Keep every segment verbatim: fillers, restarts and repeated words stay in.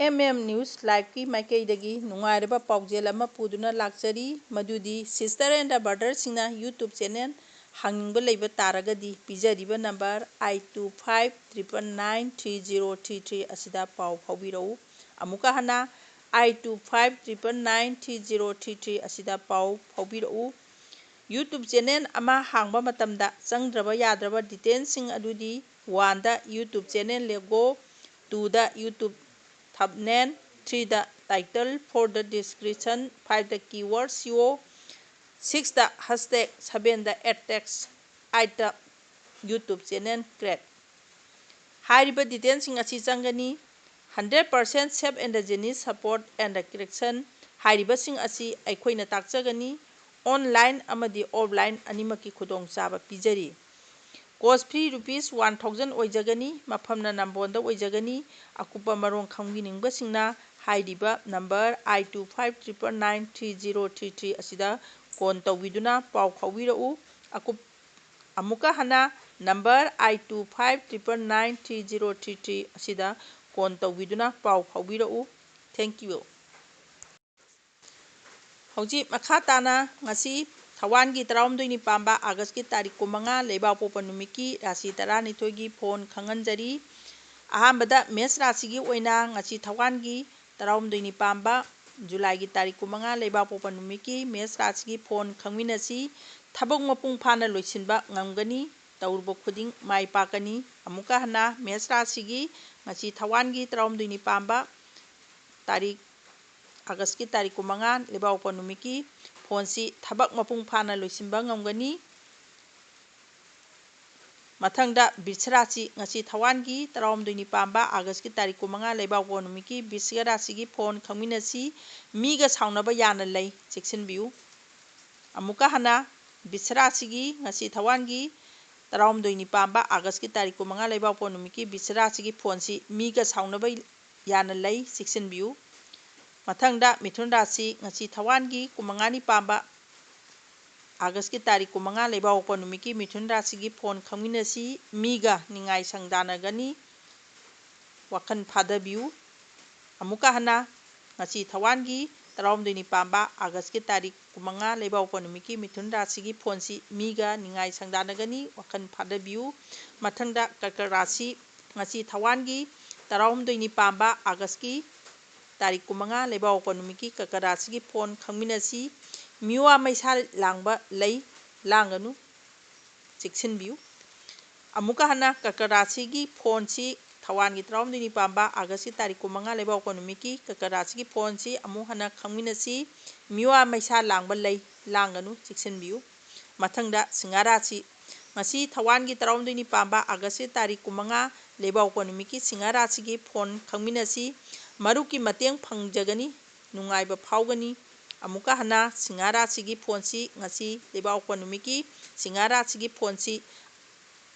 M M news ꯂꯥꯏꯚꯀꯤ ꯃꯥꯏꯀꯩꯗꯒꯤ ꯅꯨꯡꯉꯥꯏꯔꯕ ꯄꯥꯎꯖꯦꯜ ꯑꯃ ꯄꯨꯗꯨꯅ ꯂꯥꯛꯆꯔꯤ꯫ ꯃꯗꯨꯗꯤ ꯁꯤꯁꯇꯔ ꯑꯦꯟ ꯕ꯭ꯔꯗꯔꯁꯤꯡꯅ ꯌꯨꯇ꯭ꯌꯨꯕ ꯆꯦꯅꯦꯜ ꯍꯥꯡꯅꯤꯡꯕ ꯂꯩꯕ ꯇꯥꯔꯒꯗꯤ, ꯄꯤꯖꯔꯤꯕ number eight two five triple nine three zero three three ꯑꯁꯤꯗ ꯄꯥꯎ ꯐꯥꯎꯕꯤꯔꯛꯎ꯫ ꯑꯃꯨꯛꯀ ꯍꯟꯅ, eight two five triple nine three zero three three ꯑꯁꯤꯗ ꯄꯥꯎ ꯐꯥꯎꯕꯤꯔꯛꯎ꯫ ꯌꯨꯇ꯭ꯌꯨꯕ ꯆꯦꯅꯦꯜ ꯑꯃ ꯍꯥꯡꯕ ꯃꯇꯝꯗ ꯆꯪꯗ꯭ꯔꯕ ꯌꯥꯗ꯭ꯔꯕ ꯗꯤꯇꯦꯜꯁꯤꯡ ꯑꯗꯨꯗꯤ: ꯋꯥꯟꯗ, ꯌꯨꯇ꯭ꯌꯨꯕ ꯆꯦꯅꯦꯜ ꯂꯣꯒꯣ; ꯇꯨꯗ, ꯌꯨꯇ꯭ꯌꯨꯕ ꯊꯝꯕꯅꯦꯜ; ꯊ꯭ꯔꯤꯗ, ꯇꯥꯏꯇꯜ; ꯐꯣꯔꯗ, ꯗꯤꯁꯀ꯭ꯔꯤꯞꯁꯟ; ꯐꯥꯏꯚꯇ, ꯀꯤꯋꯥꯔꯗ ꯁꯤꯑꯣ; ꯁꯤꯛꯁꯇ, ꯍꯦꯁꯇꯦꯒ; ꯁꯚꯦꯟꯗ, ꯑꯦꯗ ꯇꯦꯛꯁ; ꯑꯥꯏꯠꯇ, ꯌꯨꯇ꯭ꯌꯨꯕ ꯆꯦꯅꯦꯜ ꯀ꯭ꯔꯤꯌꯦꯠ꯫ ꯍꯥꯏꯔꯤꯕ ꯗꯤꯇꯦꯜꯁꯤꯡ ꯑꯁꯤ ꯆꯪꯒꯅꯤ꯫ Hundred percent safe and genuine support and correction ꯍꯥꯏꯔꯤꯕꯁꯤꯡ ꯑꯁꯤ ꯑꯩꯈꯣꯏꯅ ꯇꯥꯛꯆꯒꯅꯤ꯫ ꯑꯣꯟꯂꯥꯏꯟ ꯑꯃꯗꯤ ꯑꯣꯐꯂꯥꯏꯟ ꯑꯅꯤꯃꯛꯀꯤ ꯈꯨꯗꯣꯡꯆꯥꯕ ꯄꯤꯖꯔꯤ꯫ Cost fee rupees one thousand ꯑꯣꯏꯖꯒꯅꯤ꯫ ꯃꯐꯝꯅ ꯅꯝꯕꯣꯜꯗ ꯑꯣꯏꯖꯒꯅꯤ꯫ ꯑꯀꯨꯞꯄ ꯃꯔꯣꯜ ꯈꯪꯕꯤꯅꯤꯡꯕꯁꯤꯡꯅ ꯍꯥꯏꯔꯤꯕ number eight two five triple nine three zero three three ꯑꯁꯤꯗ ꯀꯣꯜ ꯇꯧꯕꯤꯗꯨꯅ ꯄꯥꯎ ꯐꯥꯎꯕꯤꯔꯛꯎ꯫ ꯑꯀꯨꯞ-, ꯑꯃꯨꯛꯀ ꯍꯟꯅ number eight two five triple nine three zero three three ꯑꯁꯤꯗ ꯀꯣꯜ ꯇꯧꯕꯤꯗꯨꯅ ꯄꯥꯎ ꯐꯥꯎꯕꯤꯔꯛꯎ꯫ Thank you꯫ ꯍꯧꯖꯤꯛ ꯃꯈꯥ ꯇꯥꯅ ꯉꯁꯤ ꯊꯋꯥꯟꯒꯤ ꯇꯔꯥꯍꯨꯝꯗꯣꯏꯅꯤ ꯄꯥꯟꯕ ꯑꯥꯒꯁꯀꯤ ꯇꯥꯔꯤꯛ ꯀꯨꯟꯃꯉꯥ ꯂꯩꯕꯥꯛꯄꯣꯛꯄ ꯅꯨꯃꯤꯠꯀꯤ ꯔꯥꯁꯤ ꯇꯔꯥꯅꯤꯊꯣꯏꯒꯤ ꯐꯣꯟ ꯈꯪꯍꯟꯖꯔꯤ꯫ ꯑꯍꯥꯟꯕꯗ ꯃꯦꯁ ꯔꯥꯁꯤꯒꯤ ꯑꯣꯏꯅ ꯉꯁꯤ ꯊꯋꯥꯟꯒꯤ ꯇꯔꯥꯍꯨꯝꯗꯣꯏꯅꯤ ꯄꯥꯟꯕ ꯖꯨꯂꯥꯏꯒꯤ ꯇꯥꯔꯤꯛ ꯀꯨꯟꯃꯉꯥ ꯂꯩꯕꯥꯛꯄꯣꯛꯄ ꯅꯨꯃꯤꯠꯀꯤ ꯃꯦꯁ ꯔꯥꯁꯤꯒꯤ ꯐꯣꯟ ꯈꯪꯃꯤꯟꯅꯁꯤ꯫ ꯊꯕꯛ ꯃꯄꯨꯡ ꯐꯥꯅ ꯂꯣꯏꯁꯤꯟꯕ ꯉꯝꯒꯅꯤ꯫ ꯇꯧꯔꯨꯕ ꯈꯨꯗꯤꯡ ꯃꯥꯏ ꯄꯥꯛꯀꯅꯤ꯫ ꯑꯃꯨꯛꯀ ꯍꯟꯅ ꯃꯦꯁ ꯔꯥꯁꯤꯒꯤ ꯉꯁꯤ ꯊꯋꯥꯟꯒꯤ ꯇꯔꯥꯍꯨꯝꯗꯣꯏꯅꯤ ꯄꯥꯟꯕ ꯇꯥꯔꯤꯛ, ꯑꯥꯒꯁꯀꯤ ꯇꯥꯔꯤꯛ ꯀꯨꯟꯃꯉꯥ ꯂꯩꯕꯥꯛꯄꯣꯛꯄ ꯅꯨꯃꯤꯠꯀꯤ ꯐꯣꯟꯁꯤ ꯊꯕꯛ ꯃꯄꯨꯡ ꯐꯥꯅ ꯂꯣꯏꯁꯤꯟꯕ ꯉꯝꯒꯅꯤ꯫ ꯃꯊꯪꯗ ꯕꯤꯁ ꯔꯥꯁꯤ, ꯉꯁꯤ ꯊꯋꯥꯟꯒꯤ ꯇꯔꯥꯍꯨꯝꯗꯣꯏꯅꯤ ꯄꯥꯟꯕ ꯑꯥꯒꯁꯀꯤ ꯇꯥꯔꯤꯛ ꯀꯨꯟꯃꯉꯥ ꯂꯩꯕꯥꯛꯄꯣꯛꯄ ꯅꯨꯃꯤꯠꯀꯤ ꯕꯤꯁ ꯔꯥꯁꯤꯒꯤ ꯐꯣꯟ ꯈꯪꯃꯤꯟꯅꯁꯤ꯫ ꯃꯤꯒ ꯁꯥꯎꯅꯕ ꯌꯥꯅ ꯂꯩ, ꯆꯦꯛꯁꯤꯟꯕꯤꯌꯨ꯫ ꯑꯃꯨꯛꯀ ꯍꯟꯅ ꯕꯤꯁ ꯔꯥꯁꯤꯒꯤ ꯉꯁꯤ ꯊꯋꯥꯟꯒꯤ ꯇꯔꯥꯍꯨꯝꯗꯣꯏꯅꯤ ꯄꯥꯟꯕ ꯑꯥꯒꯁꯀꯤ ꯇꯥꯔꯤꯛ ꯀꯨꯟꯃꯉꯥ ꯂꯩꯕꯥꯛꯄꯣꯛꯄ ꯅꯨꯃꯤꯠꯀꯤ ꯕꯤꯁ ꯔꯥꯁꯤꯒꯤ ꯐꯣꯟꯁꯤ ꯃꯤꯒ ꯁꯥꯎꯅꯕ ꯌꯥꯅ ꯂꯩ, ꯆꯦꯛꯁꯤꯟꯕꯤꯌꯨ꯫ ꯃꯊꯪꯗ ꯃꯤꯊꯨꯟ ꯔꯥꯁꯤ, ꯉꯁꯤ ꯊꯋꯥꯟꯒꯤ ꯀꯨꯟꯃꯉꯥꯅꯤ ꯄꯥꯟꯕ ꯑꯥꯒꯁꯀꯤ ꯇꯥꯔꯤꯛ ꯀꯨꯟꯃꯉꯥ ꯂꯩꯕꯥꯛꯄꯣꯛꯄ ꯅꯨꯃꯤꯠꯀꯤ ꯃꯤꯊꯨꯟ ꯔꯥꯁꯤꯒꯤ ꯐꯣꯟ ꯈꯪꯃꯤꯟꯅꯁꯤ꯫ ꯃꯤꯒ ꯅꯤꯡꯉꯥꯏ ꯁꯪꯗꯥꯅꯒꯅꯤ꯫ ꯋꯥꯈꯜ ꯐꯥꯗꯕꯤꯌꯨ꯫ ꯑꯃꯨꯛꯀ ꯍꯟꯅ ꯉꯁꯤ ꯊꯋꯥꯟꯒꯤ ꯇꯔꯥꯍꯨꯝꯗꯣꯏꯅꯤ ꯄꯥꯟꯕ ꯑꯥꯒꯁꯀꯤ ꯇꯥꯔꯤꯛ ꯀꯨꯟꯃꯉꯥ ꯂꯩꯕꯥꯛꯄꯣꯛꯄ ꯅꯨꯃꯤꯠꯀꯤ ꯃꯤꯊꯨꯟ ꯔꯥꯁꯤꯒꯤ ꯐꯣꯟꯁꯤ ꯃꯤꯒ ꯅꯤꯡꯉꯥꯏ ꯁꯪꯗꯥꯅꯒꯅꯤ, ꯋꯥꯈꯜ ꯐꯥꯗꯕꯤꯌꯨ꯫ ꯃꯊꯪꯗ ꯀꯔꯀꯠ ꯔꯥꯁꯤ, ꯉꯁꯤ ꯊꯋꯥꯟꯒꯤ ꯇꯔꯥꯍꯨꯝꯗꯣꯏꯅꯤ ꯄꯥꯟꯕ ꯑꯥꯒꯁꯀꯤ ꯇꯥꯔꯤꯛ ꯀꯨꯟꯃꯉꯥ ꯂꯩꯕꯥꯛꯄꯣꯛꯄ ꯅꯨꯃꯤꯠꯀꯤ ꯀꯔꯀꯠ ꯔꯥꯁꯤꯒꯤ ꯐꯣꯟ ꯈꯪꯃꯤꯟꯅꯁꯤ꯫ ꯃꯤꯋꯥ ꯃꯩꯁꯥ ꯂꯥꯡꯕ ꯂꯩ, ꯂꯥꯡꯒꯅꯨ, ꯆꯦꯛꯁꯤꯟꯕꯤꯌꯨ꯫ ꯑꯃꯨꯛꯀ ꯍꯟꯅ ꯀꯔꯀꯠ ꯔꯥꯁꯤꯒꯤ ꯐꯣꯟꯁꯤ ꯊꯋꯥꯟꯒꯤ ꯇꯔꯥꯍꯨꯝꯗꯣꯏꯅꯤ ꯄꯥꯟꯕ ꯑꯥꯒꯁꯀꯤ ꯇꯥꯔꯤꯛ ꯀꯨꯟꯃꯉꯥ ꯂꯩꯕꯥꯛꯄꯣꯛꯄ ꯅꯨꯃꯤꯠꯀꯤ ꯀꯔꯀꯠ ꯔꯥꯁꯤꯒꯤ ꯐꯣꯟꯁꯤ ꯑꯃꯨꯛ ꯍꯟꯅ ꯈꯪꯃꯤꯟꯅꯁꯤ꯫ ꯃꯤꯋꯥ ꯃꯩꯁꯥ ꯂꯥꯡꯕ ꯂꯩ, ꯂꯥꯡꯒꯅꯨ, ꯆꯦꯛꯁꯤꯟꯕꯤꯌꯨ꯫ ꯃꯊꯪꯗ ꯁꯤꯡꯍ ꯔꯥꯁꯤ, ꯉꯁꯤ ꯊꯋꯥꯟꯒꯤ ꯇꯔꯥꯍꯨꯝꯗꯣꯏꯅꯤ ꯄꯥꯟꯕ ꯑꯥꯒꯁꯀꯤ ꯇꯥꯔꯤꯛ ꯀꯨꯟꯃꯉꯥ ꯂꯩꯕꯥꯛꯄꯣꯛꯄ ꯅꯨꯃꯤꯠꯀꯤ ꯁꯤꯡꯍ ꯔꯥꯁꯤꯒꯤ ꯐꯣꯟ ꯈꯪꯃꯤꯟꯅꯁꯤ꯫ ꯃꯔꯨꯞꯀꯤ ꯃꯇꯦꯡ ꯐꯪꯖꯒꯅꯤ, ꯅꯨꯡꯉꯥꯏꯕ ꯐꯥꯎꯒꯅꯤ꯫ ꯑꯃꯨꯛꯀ ꯍꯟꯅ ꯁꯤꯡꯍ ꯔꯥꯁꯤꯒꯤ ꯐꯣꯟꯁꯤ, ꯉꯁꯤ ꯂꯩꯕꯥꯛꯄꯣꯛꯄ ꯅꯨꯃꯤꯠꯀꯤ ꯁꯤꯡꯍ ꯔꯥꯁꯤꯒꯤ ꯐꯣꯟꯁꯤ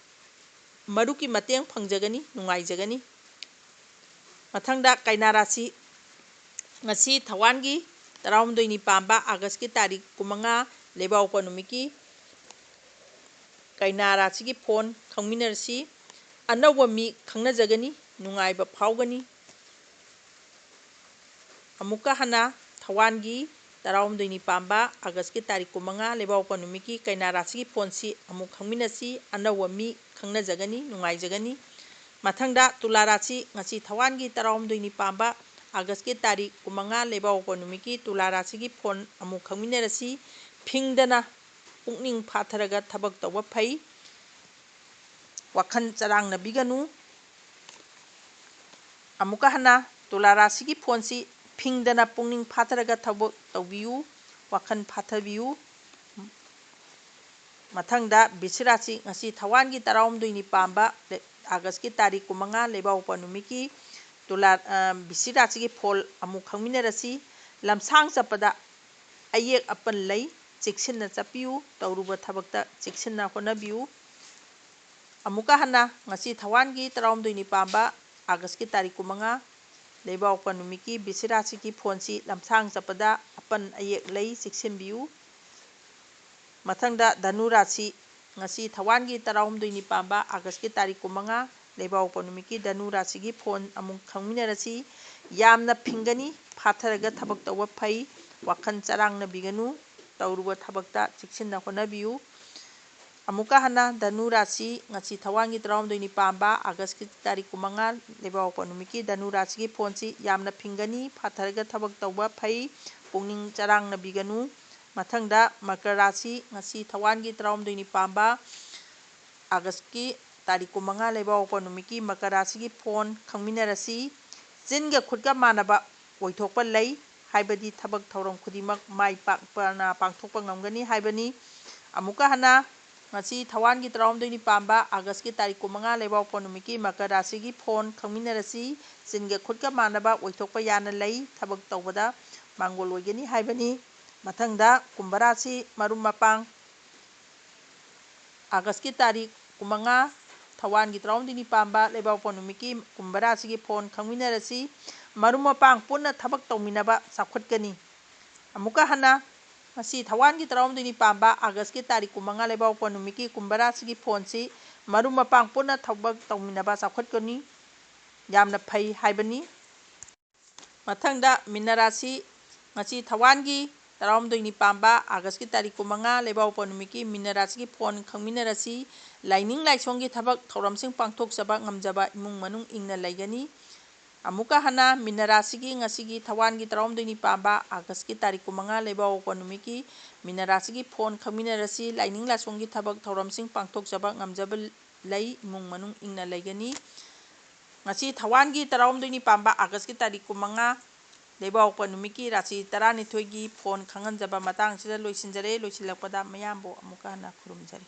ꯃꯔꯨꯞꯀꯤ ꯃꯇꯦꯡ ꯐꯪꯖꯒꯅꯤ, ꯅꯨꯡꯉꯥꯏꯖꯒꯅꯤ꯫ ꯃꯊꯪꯗ ꯀꯩꯅꯥ ꯔꯥꯁꯤ, ꯉꯁꯤ ꯊꯋꯥꯟꯒꯤ ꯇꯔꯥꯍꯨꯝꯗꯣꯏꯅꯤ ꯄꯥꯟꯕ ꯑꯥꯒꯁꯀꯤ ꯇꯥꯔꯤꯛ ꯀꯨꯟꯃꯉꯥ ꯂꯩꯕꯥꯛꯄꯣꯛꯄ ꯅꯨꯃꯤꯠꯀꯤ ꯀꯩꯅꯥ ꯔꯥꯁꯤꯒꯤ ꯐꯣꯟ ꯈꯪꯃꯤꯟꯅꯔꯁꯤ꯫ ꯑꯅꯧꯕ ꯃꯤ ꯈꯪꯅꯖꯒꯅꯤ, ꯅꯨꯡꯉꯥꯏꯕ ꯐꯥꯎꯒꯅꯤ꯫ ꯑꯃꯨꯛꯀ ꯍꯟꯅ ꯊꯋꯥꯟꯒꯤ ꯇꯔꯥꯍꯨꯝꯗꯣꯏꯅꯤ ꯄꯥꯟꯕ ꯑꯥꯒꯁꯀꯤ ꯇꯥꯔꯤꯛ ꯀꯨꯟꯃꯉꯥ ꯂꯩꯕꯥꯛꯄꯣꯛꯄ ꯅꯨꯃꯤꯠꯀꯤ ꯀꯩꯅꯥ ꯔꯥꯁꯤꯒꯤ ꯐꯣꯟꯁꯤ ꯑꯃꯨꯛ ꯈꯪꯃꯤꯟꯅꯁꯤ꯫ ꯑꯅꯧꯕ ꯃꯤ ꯈꯪꯅꯖꯒꯅꯤ, ꯅꯨꯡꯉꯥꯏꯖꯒꯅꯤ꯫ ꯃꯊꯪꯗ ꯇꯨꯂꯥ ꯔꯥꯁꯤ, ꯉꯁꯤ ꯊꯋꯥꯟꯒꯤ ꯇꯔꯥꯍꯨꯝꯗꯣꯏꯅꯤ ꯄꯥꯟꯕ ꯑꯥꯒꯁꯀꯤ ꯇꯥꯔꯤꯛ ꯀꯨꯟꯃꯉꯥ ꯂꯩꯕꯥꯛꯄꯣꯛꯄ ꯅꯨꯃꯤꯠꯀꯤ ꯇꯨꯂꯥ ꯔꯥꯁꯤꯒꯤ ꯐꯣꯟ ꯑꯃꯨꯛ ꯈꯪꯃꯤꯟꯅꯔꯁꯤ꯫ ꯐꯤꯡꯗꯅ ꯄꯨꯛꯅꯤꯡ ꯐꯥꯊꯔꯒ ꯊꯕꯛ ꯇꯧꯕ ꯐꯩ꯫ ꯋꯥꯈꯜ ꯆꯔꯥꯡꯅꯕꯤꯒꯅꯨ꯫ ꯑꯃꯨꯛꯀ ꯍꯟꯅ ꯇꯨꯂꯥ ꯔꯥꯁꯤꯒꯤ ꯐꯣꯟꯁꯤ ꯐꯤꯡꯗꯅ ꯄꯨꯛꯅꯤꯡ ꯐꯥꯊꯔꯒ ꯊꯕꯛ ꯇꯧꯕꯤꯌꯨ, ꯋꯥꯈꯜ ꯐꯥꯊꯕꯤꯌꯨ꯫ ꯃꯊꯪꯗ ꯕꯤꯁꯤ ꯔꯥꯁꯤ, ꯉꯁꯤ ꯊꯋꯥꯟꯒꯤ ꯇꯔꯥꯍꯨꯝꯗꯣꯏꯅꯤ ꯄꯥꯟꯕ, ꯑꯥꯒꯁꯀꯤ ꯇꯥꯔꯤꯛ ꯀꯨꯟꯃꯉꯥ ꯂꯩꯕꯥꯛꯄꯣꯛꯄ ꯅꯨꯃꯤꯠꯀꯤ ꯇꯨꯂꯥ, ꯑ, ꯕꯤꯁꯤ ꯔꯥꯁꯤꯒꯤ ꯐꯣꯟ ꯑꯃꯨꯛ ꯈꯪꯃꯤꯟꯅꯔꯁꯤ꯫ ꯂꯝꯁꯥꯡ ꯆꯠꯄꯗ ꯑꯌꯦꯛ ꯑꯄꯟ ꯂꯩ, ꯆꯦꯛꯁꯤꯟꯅ ꯆꯠꯄꯤꯌꯨ, ꯇꯧꯔꯨꯕ ꯊꯕꯛꯇ ꯆꯦꯛꯁꯤꯟꯅ ꯍꯣꯠꯅꯕꯤꯌꯨ꯫ ꯑꯃꯨꯛꯀ ꯍꯟꯅ ꯉꯁꯤ ꯊꯋꯥꯟꯒꯤ ꯇꯔꯥꯍꯨꯝꯗꯣꯏꯅꯤ ꯄꯥꯟꯕ ꯑꯥꯒꯁꯀꯤ ꯇꯥꯔꯤꯛ ꯀꯨꯟꯃꯉꯥ ꯂꯩꯕꯥꯛꯄꯣꯛꯄ ꯅꯨꯃꯤꯠꯀꯤ ꯕꯤꯁꯤ ꯔꯥꯁꯤꯒꯤ ꯐꯣꯟꯁꯤ ꯂꯝꯁꯥꯡ ꯆꯠꯄꯗ ꯑꯄꯟ ꯑꯌꯦꯛ ꯂꯩ, ꯆꯦꯛꯁꯤꯟꯕꯤꯌꯨ꯫ ꯃꯊꯪꯗ ꯙꯅꯨ ꯔꯥꯁꯤ, ꯉꯁꯤ ꯊꯋꯥꯟꯒꯤ ꯇꯔꯥꯍꯨꯝꯗꯣꯏꯅꯤ ꯄꯥꯟꯕ ꯑꯥꯒꯁꯀꯤ ꯇꯥꯔꯤꯛ ꯀꯨꯟꯃꯉꯥ ꯂꯩꯕꯥꯛꯄꯣꯛꯄ ꯅꯨꯃꯤꯠꯀꯤ ꯙꯅꯨ ꯔꯥꯁꯤꯒꯤ ꯐꯣꯟ ꯑꯃꯨꯛ ꯈꯪꯃꯤꯟꯅꯔꯁꯤ꯫ ꯌꯥꯝꯅ ꯐꯤꯡꯒꯅꯤ, ꯐꯥꯊꯔꯒ ꯊꯕꯛ ꯇꯧꯕ ꯐꯩ, ꯋꯥꯈꯜ ꯆꯔꯥꯡꯅꯕꯤꯒꯅꯨ, ꯇꯧꯔꯨꯕ ꯊꯕꯛꯇ ꯆꯦꯛꯁꯤꯟꯅ ꯍꯣꯠꯅꯕꯤꯌꯨ꯫ ꯑꯃꯨꯛꯀ ꯍꯟꯅ ꯙꯅꯨ ꯔꯥꯁꯤ, ꯉꯁꯤ ꯊꯋꯥꯟꯒꯤ ꯇꯔꯥꯍꯨꯝꯗꯣꯏꯅꯤ ꯄꯥꯟꯕ, ꯑꯥꯒꯁꯀꯤ ꯇꯥꯔꯤꯛ ꯀꯨꯟꯃꯉꯥ, ꯂꯩꯕꯥꯛꯄꯣꯛꯄ ꯅꯨꯃꯤꯠꯀꯤ ꯙꯅꯨ ꯔꯥꯁꯤꯒꯤ ꯐꯣꯟꯁꯤ ꯌꯥꯝꯅ ꯐꯤꯡꯒꯅꯤ, ꯐꯥꯊꯔꯒ ꯊꯕꯛ ꯇꯧꯕ ꯐꯩ, ꯄꯨꯛꯅꯤꯡ ꯆꯔꯥꯡꯅꯕꯤꯒꯅꯨ꯫ ꯃꯊꯪꯗ ꯃꯀꯔ ꯔꯥꯁꯤ, ꯉꯁꯤ ꯊꯋꯥꯟꯒꯤ ꯇꯔꯥꯍꯨꯝꯗꯣꯏꯅꯤ ꯄꯥꯟꯕ, ꯑꯥꯒꯁꯀꯤ ꯇꯥꯔꯤꯛ ꯀꯨꯟꯃꯉꯥ, ꯂꯩꯕꯥꯛꯄꯣꯛꯄ ꯅꯨꯃꯤꯠꯀꯤ ꯃꯀꯔ ꯔꯥꯁꯤꯒꯤ ꯐꯣꯟ ꯈꯪꯃꯤꯟꯅꯔꯁꯤ꯫ ꯆꯤꯟꯒ ꯈꯨꯠꯀ ꯃꯥꯟꯅꯕ ꯑꯣꯏꯊꯣꯛꯄ ꯂꯩ, ꯍꯥꯏꯕꯗꯤ ꯊꯕꯛ ꯊꯧꯔꯝ ꯈꯨꯗꯤꯡꯃꯛ ꯃꯥꯏ ꯄꯥꯛꯄꯅ ꯄꯥꯡꯊꯣꯛꯄ ꯉꯝꯒꯅꯤ ꯍꯥꯏꯕꯅꯤ꯫ ꯑꯃꯨꯛꯀ ꯍꯟꯅ, ꯉꯁꯤ ꯊꯋꯥꯟꯒꯤ ꯇꯔꯥꯍꯨꯝꯗꯣꯏꯅꯤ ꯄꯥꯟꯕ, ꯑꯥꯒꯁꯀꯤ ꯇꯥꯔꯤꯛ ꯀꯨꯟꯃꯉꯥ, ꯂꯩꯕꯥꯛꯄꯣꯛꯄ ꯅꯨꯃꯤꯠꯀꯤ ꯃꯀꯔ ꯔꯥꯁꯤꯒꯤ ꯐꯣꯟ ꯈꯪꯃꯤꯟꯅꯔꯁꯤ꯫ ꯆꯤꯟꯒ ꯈꯨꯠꯀ ꯃꯥꯟꯅꯕ ꯑꯣꯏꯊꯣꯛꯄ ꯌꯥꯅ ꯂꯩ, ꯊꯕꯛ ꯇꯧꯕꯗ ꯃꯥꯡꯒꯣꯜ ꯑꯣꯏꯒꯅꯤ ꯍꯥꯏꯕꯅꯤ꯫ ꯃꯊꯪꯗ ꯀꯨꯝꯚ ꯔꯥꯁꯤ, ꯃꯔꯨꯞ ꯃꯄꯥꯡ, ꯑꯥꯒꯁꯀꯤ ꯇꯥꯔꯤꯛ ꯀꯨꯟꯃꯉꯥ, ꯊꯋꯥꯟꯒꯤ ꯇꯔꯥꯍꯨꯝꯗꯣꯏꯅꯤ ꯄꯥꯟꯕ, ꯂꯩꯕꯥꯛꯄꯣꯛꯄ ꯅꯨꯃꯤꯠꯀꯤ ꯀꯨꯝꯚ ꯔꯥꯁꯤꯒꯤ ꯐꯣꯟ ꯈꯪꯃꯤꯟꯅꯔꯁꯤ꯫ ꯃꯔꯨꯞ ꯃꯄꯥꯡ ꯄꯨꯟꯅ ꯊꯕꯛ ꯇꯧꯃꯤꯟꯅꯕ ꯆꯥꯎꯈꯠꯀꯅꯤ꯫ ꯑꯃꯨꯛꯀ ꯍꯟꯅ, ꯉꯁꯤ ꯊꯋꯥꯟꯒꯤ ꯇꯔꯥꯍꯨꯝꯗꯣꯏꯅꯤ ꯄꯥꯟꯕ, ꯑꯥꯒꯁꯀꯤ ꯇꯥꯔꯤꯛ ꯀꯨꯟꯃꯉꯥ, ꯂꯩꯕꯥꯛꯄꯣꯛꯄ ꯅꯨꯃꯤꯠꯀꯤ ꯀꯨꯝꯚ ꯔꯥꯁꯤꯒꯤ ꯐꯣꯟꯁꯤ ꯃꯔꯨꯞ ꯃꯄꯥꯡ ꯄꯨꯟꯅ ꯊꯕꯛ ꯇꯧꯃꯤꯟꯅꯕ ꯆꯥꯎꯈꯠꯀꯅꯤ, ꯌꯥꯝꯅ ꯐꯩ ꯍꯥꯏꯕꯅꯤ꯫ ꯃꯊꯪꯗ ꯃꯤꯅ ꯔꯥꯁꯤ, ꯉꯁꯤ ꯊꯋꯥꯟꯒꯤ ꯇꯔꯥꯍꯨꯝꯗꯣꯏꯅꯤ ꯄꯥꯟꯕ, ꯑꯥꯒꯁꯀꯤ ꯇꯥꯔꯤꯛ ꯀꯨꯟꯃꯉꯥ, ꯂꯩꯕꯥꯛꯄꯣꯛꯄ ꯅꯨꯃꯤꯠꯀꯤ ꯃꯤꯅ ꯔꯥꯁꯤꯒꯤ ꯐꯣꯟ ꯈꯪꯃꯤꯟꯅꯔꯁꯤ꯫ ꯂꯥꯏꯅꯤꯡ ꯂꯥꯏꯁꯣꯟꯒꯤ ꯊꯕꯛ ꯊꯧꯔꯝꯁꯤꯡ ꯄꯥꯡꯊꯣꯛꯆꯕ ꯉꯝꯖꯕ ꯏꯃꯨꯡ ꯃꯅꯨꯡ ꯏꯪꯅ ꯂꯩꯒꯅꯤ꯫ ꯑꯃꯨꯛꯀ ꯍꯟꯅ ꯃꯤꯅ ꯔꯥꯁꯤꯒꯤ ꯉꯁꯤꯒꯤ ꯊꯋꯥꯟꯒꯤ ꯇꯔꯥꯍꯨꯝꯗꯣꯏꯅꯤ ꯄꯥꯟꯕ, ꯑꯥꯒꯁꯀꯤ ꯇꯥꯔꯤꯛ ꯀꯨꯟꯃꯉꯥ, ꯂꯩꯕꯥꯛꯄꯣꯛꯄ ꯅꯨꯃꯤꯠꯀꯤ ꯃꯤꯅ ꯔꯥꯁꯤꯒꯤ ꯐꯣꯟ ꯈꯪꯃꯤꯟꯅꯔꯁꯤ꯫ ꯂꯥꯏꯅꯤꯡ ꯂꯥꯏꯁꯣꯟꯒꯤ ꯊꯕꯛ ꯊꯧꯔꯝꯁꯤꯡ ꯄꯥꯡꯊꯣꯛꯆꯕ ꯉꯝꯖꯕ ꯂꯩ, ꯏꯃꯨꯡ ꯃꯅꯨꯡ ꯏꯪꯅ ꯂꯩꯒꯅꯤ꯫ ꯉꯁꯤ ꯊꯋꯥꯟꯒꯤ ꯇꯔꯥꯍꯨꯝꯗꯣꯏꯅꯤ ꯄꯥꯟꯕ, ꯑꯥꯒꯁꯀꯤ ꯇꯥꯔꯤꯛ ꯀꯨꯟꯃꯉꯥ, ꯂꯩꯕꯥꯛꯄꯣꯛꯄ ꯅꯨꯃꯤꯠꯀꯤ ꯔꯥꯁꯤ ꯇꯔꯥꯅꯤꯊꯣꯏꯒꯤ ꯐꯣꯟ ꯈꯪꯍꯟꯖꯕ ꯃꯇꯥꯡ ꯑꯁꯤꯗ ꯂꯣꯏꯁꯤꯟꯖꯔꯦ꯫ ꯂꯣꯏꯁꯤꯜꯂꯛꯄꯗ ꯃꯌꯥꯝꯕꯨ ꯑꯃꯨꯛꯀ ꯍꯟꯅ ꯈꯨꯔꯨꯝꯖꯔꯤ꯫